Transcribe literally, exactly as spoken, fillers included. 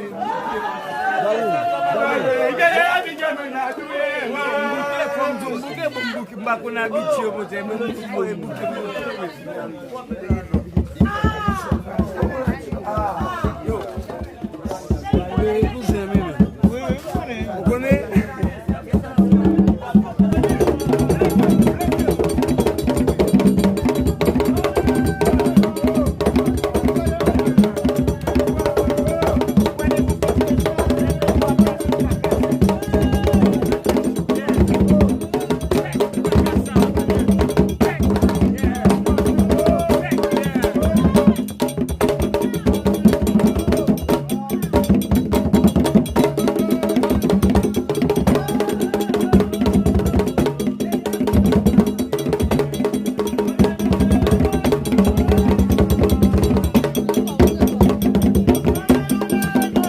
Bouke, fò m di w bouke, bon, m bouke, m pa konn abitye yo, pote, men m bouke, bouke, bouke.